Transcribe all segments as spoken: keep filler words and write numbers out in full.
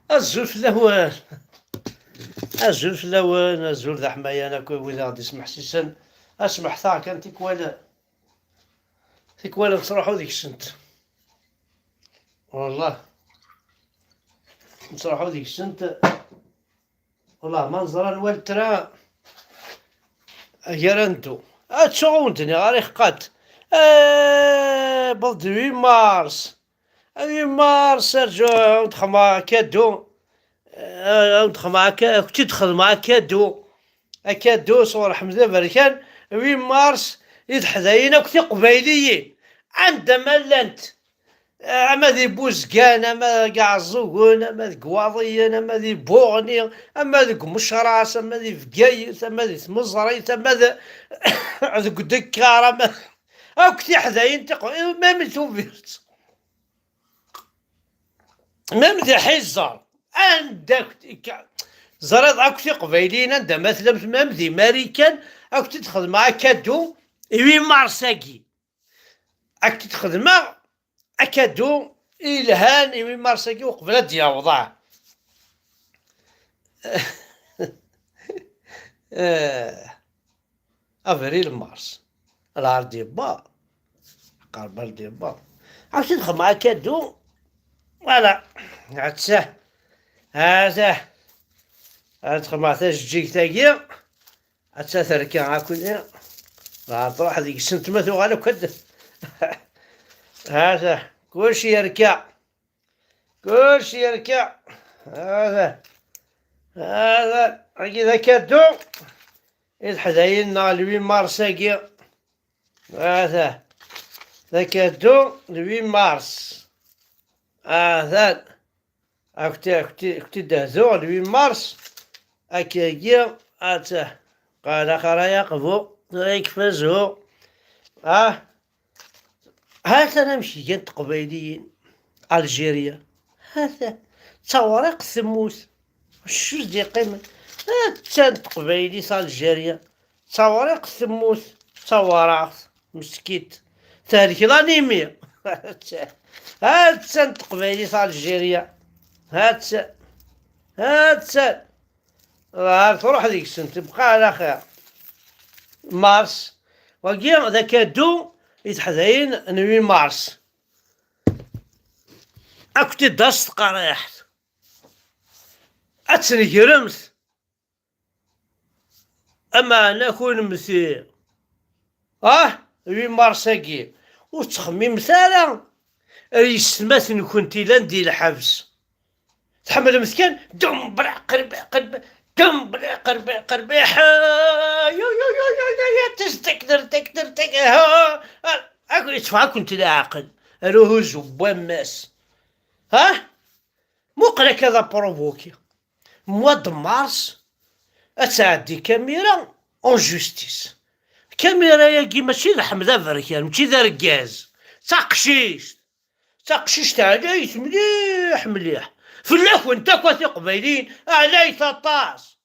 Azul fell-awen. Azul fell-awen, azul d aḥmayan akk wid aɣ-d-ismeḥsisen. Asmeḥteɣ kan tikwal, tikwal nettruḥu deg-sent. Wallah. Nettruḥu deg-sent. Wallah, ma neẓra nwal tra gar-antu. Ad tuɣ wen-d-nniɣ ara iqqat. Eh, bel d huit mars. Huit mars, rǧu, ad wen-d-xedmeɣ akadu. Eh, ad wen-d-xedmeɣ aka-, ad kent-id-xedmeɣ akadu. Akadu sɣur Ḥmed Aberkan. Huit mars, i teḥdayin akk tiqbayliyin. Anda ma llant. Ama di Buzgan, ama deg Iɛeẓẓugen, ama deg Iwaḍiyen, ama di Buɣni, ama deg Mecras, ama di Bgayet, ama di Tmeẓrit, ama d-, deg Udekkar, ama akk tiḥdayin tiqu-, même Tubiret. Même di Ḥiẓer, anda k-, k-, ẓriḍ akk tiqbayliyin, anda ma tellam, même di Marikan, ad kent-id-xedmeɣ akadu, i huit mars-agi. Ad k-t-xedmeɣ akadu ilhan i huit mars-agi uqbel ad d-yaweḍ, ah. Eh, avril, mars. Lɛar d-yewweḍ. Qerb ad d-yewweḍ. Ad k-t-xedmeɣ akadu. Voilà. Atta. Atta. Ad xedmeɣ tajeǧǧigt-agi. Atta terka akkenni. Dɣa truḥ deg-sent ma tuɣal akk-d. Hata, kullec yerka. Kullec yerka. Hata. Hata, agi d akadu. I teḥdayin-nneɣ le huit mars-agi. Hata. D akadu le huit mars. Hata. Akti, akti, akti d-hduɣ, le huit mars, akkagi, atta, qal axir ay aqbu, tura yekfa zzhu. Ah, hatan amek gan teqbayliyin, Algérie, hatan, d tawriqt temmut, acu s-d-yeqqimen, attan teqbaylit Algérie, d tawriqt temmut, d tawraɣt, meskint, tehlek l'anémie. Attan teqbaylit Algérie. Attan. Attan. Ar truḥ deg-sen, tebqa ɛla xir. Mars. Wagi d akadu i teḥdayin n huit mars. Ad kent-id-tas tqerriḥt. Ad tnegremt. Ameɛna kunemti, ah, huit mars-agi, ur ttxemmimet ara ar yessetma-tnenkent ilan di lḥebs. Tḥemmlemt kan dum, braq, rbiq, rbiq, dum, braq, rbiq, rbiq, ah, yu, yu, yu, yu, yu, yu, tezdik, derdik, derdik, ha, ha, ha, yetteffeɣ-akent leɛqel, ar uhuzzu n wammas. Ha? Muqel akka d aprubuki. Mois de mars, ad tɛeddi kamira en justice. Kamira-agi mačči d Ḥmed Aberkan, mačči d argaz. D taqcict. D taqcict ɛlayet mliḥ, mliḥ. Fell-akent akk a tiqbayliyin, ɛlayet aṭas.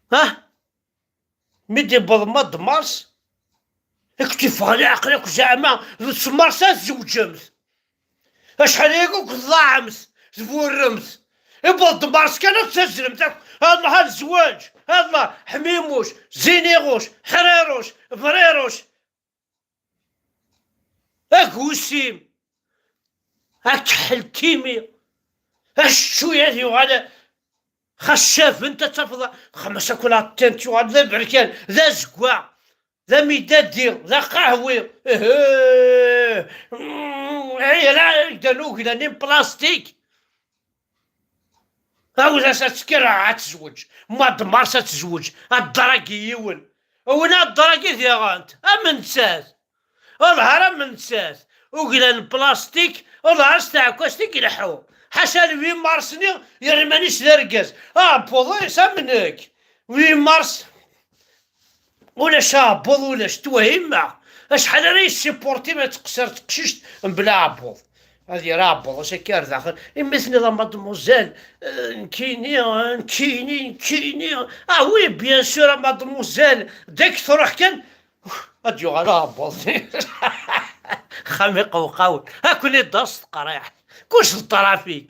Ah? Mi d-yewweḍ mois de mars, ad kent-iffeɣ leɛqel akk, zeɛma d mars ad tzewǧemt. Acḥal ayagi akk tḍaɛemt, tburremt. Yewweḍ-d mars kan ad tazzlemt akk, ad nruḥ ar zzwaǧ, ad nruḥ ḥmimuc, ziniɣuc, ḥriruc, briruc. Agusim, akeḥḥel timi, accuy ad yuɣal, xas cafent ad tafeḍ, xmas akk la tente yuɣal d aberkan, d azeggaɣ, d amidadi, d aqehwi. Ihh. Ay, ala, ddan uglan n plastik. Awd-as ad tekker ad tezweǧ. Mois de mars ad tezweǧ. Ad ddṛagi yiwen. Win ad ddṛagi diɣent. Am nettat. Ḍher am nettat. Uglan n plastik. Ḍher s tɛekkazt i ileḥḥu. Ḥaca le huit mars-nni yerra iman-is d argaz. Aɛebbuḍ-is am nekk. Huit mars. Ulac aɛebbuḍ, ulac, ttwehhimeɣ. Acḥal ara yessipurti ma teqsir teqcict mebla aɛebbuḍ? Ad yerr aɛebbuḍ-is akka ar daxel, imi tenniḍ a mademoiselle, eh, nekkini, eh, nekkini, nekkini. Ah oui, bien sûr, a mademoiselle, dès que truḥ kan, ad d-yuɣal aɛebbuḍ. Xam iqewqawen, akk-nni d as teqriḥ, kullec d ṭrafik.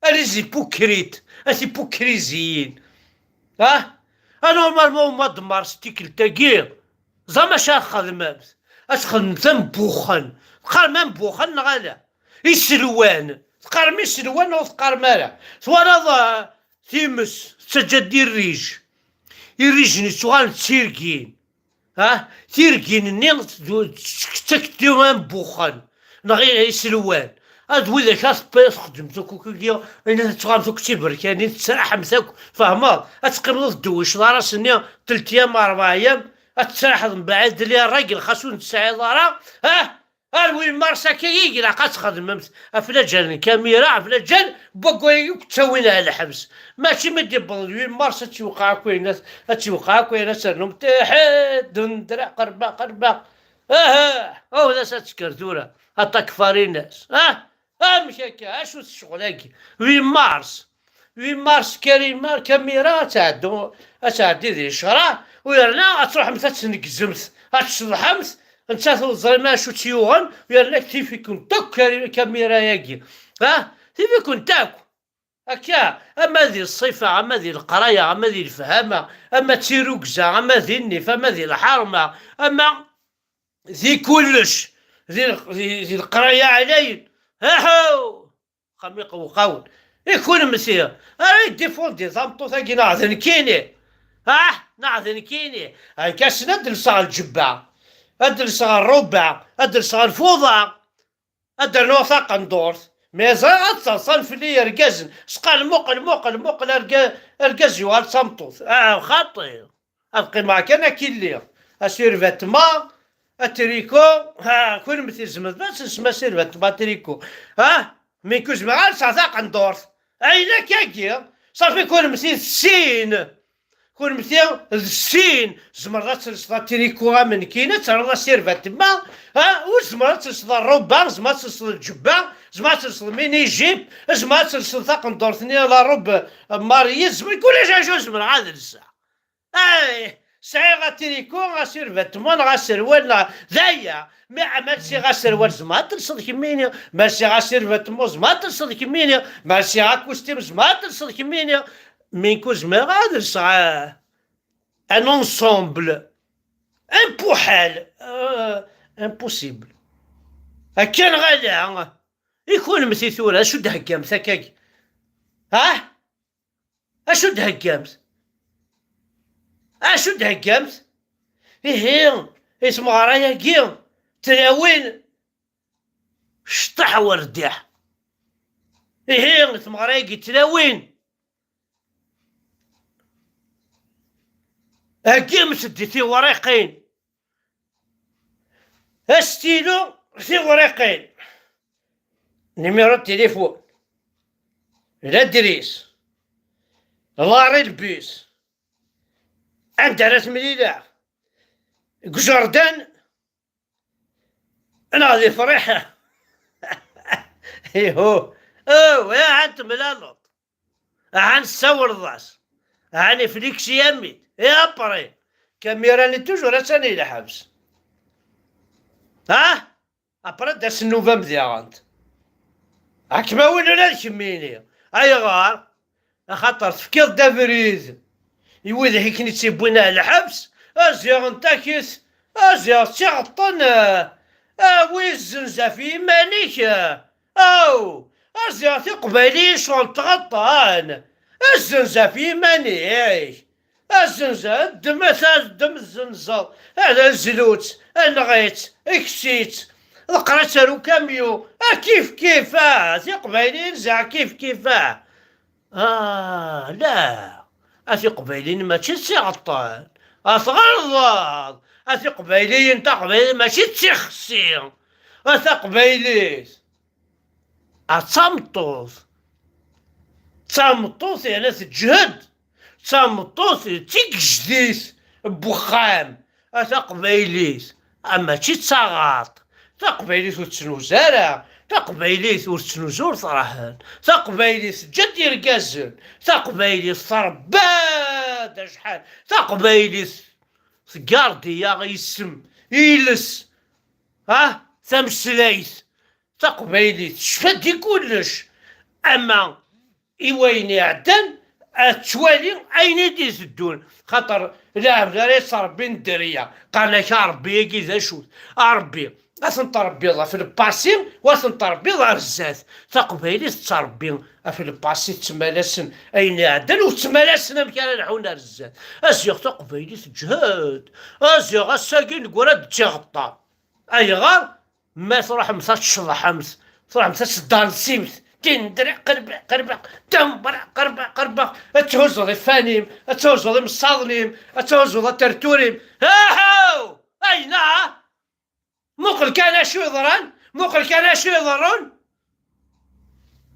A les hypocrites, a tipucriziyin. Ah, a normalement au mois de mars tikkelt-agi, ẓer maca ad txedmemt. Ad txedmemt am buxxen. Teqqarem am buxxen neɣ ala? Iselwan. Teqqarem iselwan neɣ teqqarem ara? Twalaḍ, ah, times tettaǧǧa-d irrij. Irrijen yettuɣalen d tirgin. Ha? Tirgin-nni ttakti am buxxen neɣ i- iselwan. Ad widak ad txeddmemt akk akk-agi, ayen ad tettɣamt akk d tiberkanin, tettraḥemt akk, fehmeḍ? Ad teqqimeḍ ur tdewwiceḍ ara ass-nni, telt yam, rebɛa yam, ad tettraḥeḍ mbeɛd li rragel xas ur n-tesɛiḍ ara, ha? Ar win mars akka i ilaq ad txedmemt aflaǧal n kamira, aflaǧal n waggu-agi akk ttawin ar lḥebs. Mačči mi d-yewweḍ win mars ad tt-yewqeɛ akk ayen ad, ad tt-yewqeɛ akk ayen ad ternum tiḥid, dundra, qerba, qerba. Aha, aw d as ad tekker tura, aṭak farinas. Ah, amek akka, acu-t ccɣel-agi? Win mars. Win mars, Karima, kamira ad tɛeddu, ad tɛeddi di ccreɛ, u yerna ad truḥemt ad tneggzemt, ad tceḍḥemt, nettat ur teẓrim acu tt-yuɣen, u yerna tif-ikent akk Kari- kamira-agi. Ha? Tif-ikent akk. Akka, ama di ṣṣifa, ama di leqraya, ama di lefhama, ama d tirugza, ama di nnif, ama di lḥerma, ama di kullec, di le- di- di leqraya ɛlayen. Aḥu! Xam iqewqawen. I kunemti ara yeddifundi tameṭṭut-agi neɣ d nekkini? Ah, neɣ d nekkini? Akka ass-n ad d-lseɣ lǧebba, ad d-lseɣ rruba, ad d-lseɣ lfuḍa, ad d-rnuɣ taqendurt. Mi ẓriɣ ad ttaḍsan fell-i yergazen, sqal muqel, muqel, muqel, arga- argaz yuɣal d tameṭṭut. Ah, xaṭi. Ad qqimeɣ kan akka i lliɣ. Asirvatma, atriko, ha, kunemti tzemrem ad telsem asirvatma, atriko. Ha? Mi ku zemreɣ ad lseɣ taqendurt. Ayen akkagi, safi kunemti d sin. Kunemti d sin. Tzemreḍ ad telseḍ atriko am nekkini, ad terreḍ asirvatma, ha? Ur tzemreḍ ad telseḍ rruba, tzemreḍ ad telseḍ lǧebba, tzemreḍ ad telseḍ mini-jupe, tzemreḍ ad telseḍ taqendurt-nni la robe mariée, tzemreḍ kullec acu zemreɣ ad lseɣ. Ay, sɛiɣ atriko, asirvatma, neɣ aserwal, neɣ d aya. Mi ma lsiɣ aserwal, tzemreḍ ad telseḍ kemmini. Ma lsiɣ asirvatma, tzemreḍ ad telseḍ kemmini. Ma lsiɣ akustim, tzemreḍ ad telseḍ kemmini. Mi ku zemreɣ ad lseɣ, ah, un ensemble. Impuḥal. Ah, impossible. Akka neɣ ala? I kunemti tura, acu d-theggamt akkagi? Ha? Acu d-theggamt? Acu d-theggamt? Ihi, i tmeɣra-agi, tlawin, cṭeḥ werdiḥ. Ihi, i tmeɣra-agi, tlawin. Heggimt-d tiwriqin. Astilu, tiwriqin. Numéro de téléphone. L'adresse. L'arrêt de bus. Anda ara temlileɣ? Deg Jardin neɣ di Friḥa? Ihu. Aw, ahan temlaleḍ. Ahan tessawleḍ-as. Ahan iflik-d yammi. Et après? Kamira-nni toujours attan di lḥebs. Ha? Après d-as nnuba-m diɣent. Ad kem-awin ula d kemmini. Ayɣer? Axaṭer tefkiḍ-d abrid i wid i ken-ittewwin ar lḥebs, a ziɣ n takit, a ziɣ d tiɣeṭṭen, a wi zzenz ɣef yiman-ik, aw, a ziɣ tiqbayliyin ccɣel tɣeṭṭen, a zzenz ɣef yiman-ik. Azenza, ddem, ata ddem, zzenzeḍ, ad azlut, anɣ-itt, kkes-itt, ḍeqqer-itt ar ukamyu, a kif kif, ah, tiqbayliyin zeɛ kif kif, ah. Ah, la, a tiqbayliyin mačči d tiɣeṭṭen, a tɣelḍeḍ, a tiqbayliyin, taqbaylit mačči d tixsi, a taqbaylit. A d tameṭṭut. D tameṭṭut yerna teǧhed. D tameṭṭut d tigejdit n wexxam. A taqbaylit. Ama mačči d taɣaṭ. Taqbaylit ur tettnuz ara. Taqbaylit ur tettnuz, ur traḥen. Taqbaylit teǧǧa-d irgazen. Taqbaylit tṛebba-d acḥal. Taqbaylit tgardi-yaɣ isem, iles, ah, tameslayt. Taqbaylit tecfa-d i kullec. Ama i wayen iɛeddan, ad twali ayen i d-iteddun. Xaṭer lɛebd ara yettṛebbin dderya. Qqaren-ak: "A Ṛebbi, agi d acu-t?" A Ṛebbi, ad ten-tṛebbiḍ ɣef lpasi, u ad ten-tṛebbiḍ ar zdat. Taqbaylit tettṛebbi ɣef lpasi, tettmalasen ayen iɛeddan, u tettmalasen amek ara lḥun ar zdat. Aziɣ taqbaylit teǧhed. Aziɣ ass-agi negra-d d tiɣeṭṭa. Ayɣer? Ma truḥemt ad tceḍḥemt, truḥemt ad teddansimt, tindri qerbeq qerbeq, tambra qerbeq qerbeq, ad thuzzuḍ iffan-im, ad thuzzuḍ imsaḍen-im, ad thuzzuḍ atertur-im. Aḥew! Ayna! Muqel kan acu yeḍran, muqel kan acu iḍerrun.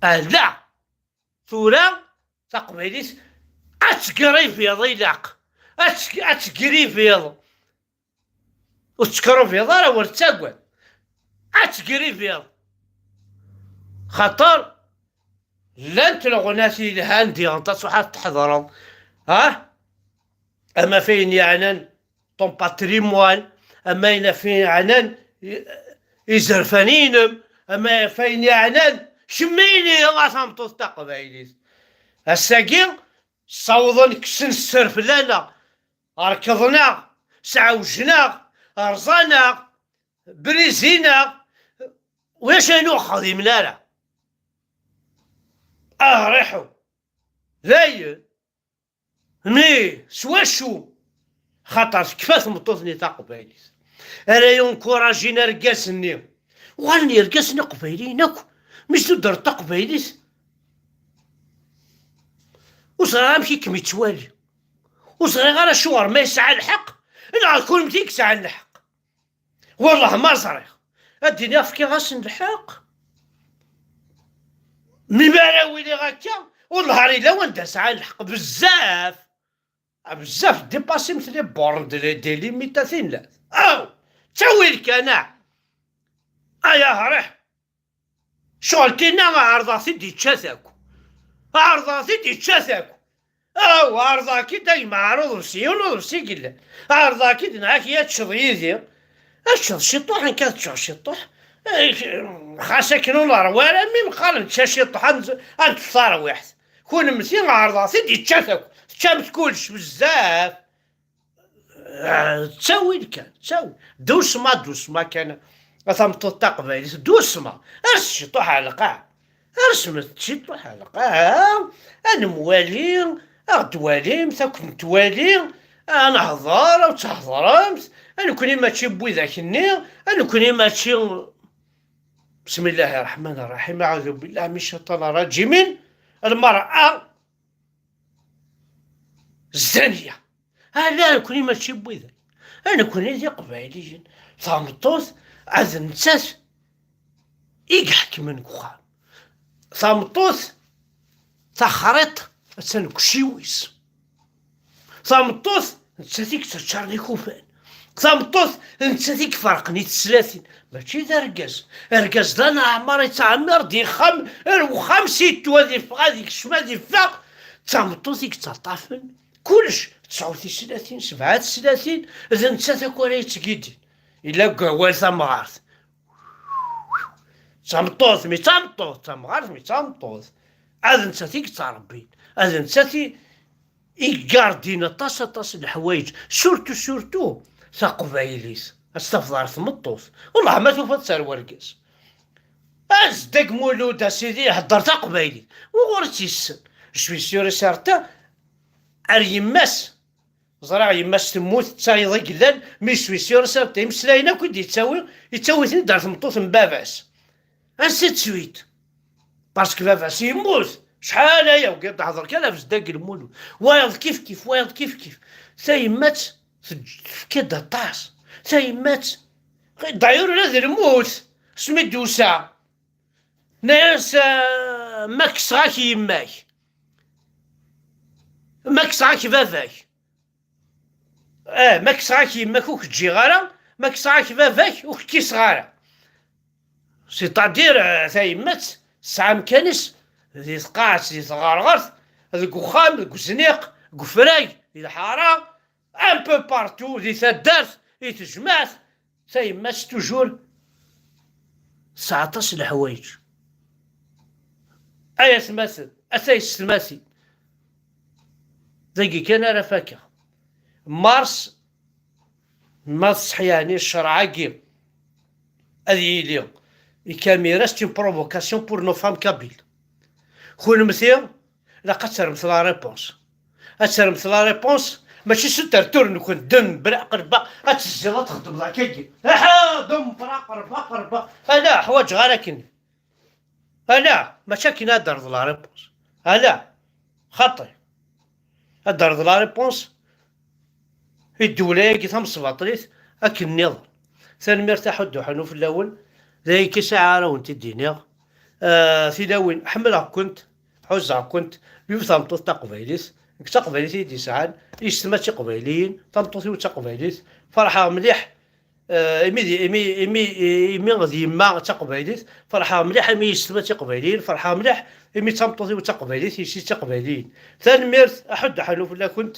Ala! Tura taqbaylit ad tegribiḍ ilaq. Ad teg-, ad tegribiḍ. Ur tettkerubiḍ ara, ur ttagad. Ad tegribiḍ. Xaṭer llant leɣnat yelhan diɣen, ad truḥeḍ ad tḥeḍreḍ. Ha? Ama f ayen yeɛnan ton patrimoine, ama ayen f ayen yeɛnan i-, izerfan-inem, ama f ayen yeɛnan kemmini a tameṭṭut taqbaylit. Ass-agi, ssawḍen kksen sser fell-aneɣ, rekḍen-aɣ, sɛewjen-aɣ, rẓan-aɣ, brizin-aɣ, ulac ayen ur xdimen ara. Ah, riḥu. Dayen. Mi, s wacu? Xaṭer tekfa tmeṭṭut-nni taqbaylit. Ara yenkurajin argaz-nni. Uɣalen yergazen iqbayliyen akk. Mi s-tuddreḍ taqbaylit, ur ẓriɣ amek i kem-ittwali. Ur ẓriɣ ara acuɣer ma yesɛa lḥeqq, neɣ d kunemti i yesɛan lḥeqq. Wellah ma ẓriɣ. Ad d-iniɣ fkiɣ-asen lḥeqq. Mi mi ara wiliɣ akka, wellah ar yella wanda sɛan lḥeqq bezzaf. Ah, bezzaf, dépassemt les bornes de, des limites, a tinlat. Aw! Ttawil kan, ah! Ay ahriḥ! Ccɣel tinna ɛerḍeɣ-t-id ičča-t akk. Ɛerḍeɣ-t-id ičča-t akk. Aw, ɛerḍeɣ-k-id a gma Ɛaruḍ, s yiwen uḍebsi i yellan. Ɛerḍeɣ-k-id, neɣ ad k-yeččeḍ yid-i. Ad teččeḍ ciṭuḥ, nekk ad ččeɣ ciṭuḥ. Eh, xas akken ur neṛwa ara, mi meqqar nečča ciṭuḥ, ad n-, ad neṭṭef tarwiḥt. Kunemti, ɛerḍeɣ-t-id, ičča-t akk. Teččamt kullec bezzaf. Ah, ttawil kan, ttawil. Doucement, doucement kan. A tameṭṭut taqbaylit, doucement. Ers ciṭuḥ ar lqaɛa. Ers met ciṭuḥ ar lqaɛa. Ad nemwali, ad ɣ-d-twalimt, ad kent-twali. Ad nehḍer, ad thedremt. A nekni mačči n widak-nni, a nekni mačči. بسم الله الرحمن الرحيم. أعوذ بالله من الشيطان الرجيم. المرأة الزانية. Ala, nekni mačči n widak. A nekni d iqbayliyen. Tameṭṭut, ad nettat i iḥekmen deg uxxam. Tameṭṭut, taxriṭ, attan deg uciwis. Tameṭṭut, nettat i yetteččaren ikufan. Tameṭṭut, nettat i iferqen i teslatin. Mačči d argaz. Argaz d aneɛmar, yettɛemmir-d ixxam ar wexxam, sittu ad iffeɣ, ad ikcem, ad iffeɣ. D tameṭṭut i yettaṭṭafen kullec. Tesɛu tislatin, sebɛa teslatin, d nettat akk ara yettgidin. Yella deg wawal tamɣart. D tameṭṭut, mi d tameṭṭut, d tamɣart, mi d tameṭṭut. Ad nettat i yettṛebbin, ad nettat i, i igardin aṭas, aṭas n leḥwayeǧ, surtout, surtout taqbaylit. Ad tt-tafeḍ ɣer tmeṭṭut. Wellah ma tufiḍ-tt ar wergaz. Azdag Mulud, a sidi, ihedder taqbaylit. Wuɣur i tt-yessen? Je suis sûr et certain, ar yemma-s. Ẓriɣ yemma-s temmut, d tayeḍ i yellan, mi s-, sûr et certain, imeslayen akk i d-yettawi, yettawi-ten-id ar tmeṭṭut n baba-s. Ainsi de suite. Parce que baba-s yemmut. Acḥal aya, ugiɣ-d hḍeṛ kan ɣef zdag Lmulud. Wayeḍ kif kif, wayeḍ kif kif. Tayemmat teǧ-, tefka-d aṭas. Tayemmat, d'ailleurs, ula d lmut, asmi d-tusa. Nna-yas, ah, ma kkseɣ-ak yemma-k, ma kkseɣ-ak baba-k, eh, ma kkseɣ-ak yemma-k ur k-ǧǧiɣ ara, Ma kkseɣ-ak baba-k, ur k-kkiseɣ ara. C'est-à-dire, euh, tayemmat tesɛa amkan-is di tqaɛet, di tɣerɣert, deg uxxam, deg uzniq, deg ufrag, di lḥara, un peu partout, di taddart, di tejmaɛt, tayemmat toujours tesɛa aṭas n leḥwayeǧ. Ay atmaten, a tayessetmatin, dagi kan ara fakeɣ. Mars, ma tṣeḥ yeɛni ccreɛ-agi ad yili ikamira, c'est une provocation pour nos femmes kabyles. Kunemti ilaq ad terremt la réponse. Ad terremt la réponse, mačči s tertur-nkent, dem, braq, rebaq, ad tezziḍ ad txeddmeḍ akkagi. Aha, dem, braq, rebaq, rebaq. Ala, ḥwaǧeɣ ara akken. Ala, mačči akken ad d-terreḍ la réponse. Ala, xaṭi. Ad d-terreḍ la réponse i ddewla-agi tamesbaṭlit akken nniḍen. Tanemmirt a Ḥuddu Ḥanuf fell-awen. D ayen kan sɛiɣ ara wen-t-id-iniɣ. Ah, tilawin, ḥemmleɣ-kent, ḥuzaɣ-kent, yiwet tameṭṭut taqbaylit, nekk d taqbaylit i yi-d-yesɛan, yessetma d tiqbayliyin, tameṭṭut-iw d taqbaylit, ferḥeɣ mliḥ, eh, imi d, imi, imi, imi d yemma d taqbaylit, ferḥeɣ mliḥ, imi yessetma d tiqbayliyin, ferḥeɣ mliḥ, imi d tameṭṭut-iw d taqbaylit, yessi d tiqbayliyin. Tanemmirt, aḥuddu ḥanuf fell-akent,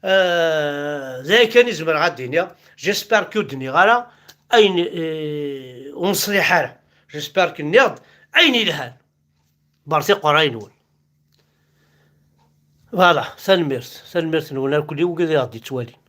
eh, d aya kan i zemreɣ ad d-iniɣ, j'espère que ur d-nniɣ ara ayen, eh, ur neṣliḥ ara, j'espère que nniɣ-d ayen yelhan. Bertiqu ṛṛay-nwen. Voilà, tanemmirt, tanemmirt-nwen akk i wigad i ɣ-d-yettwalin.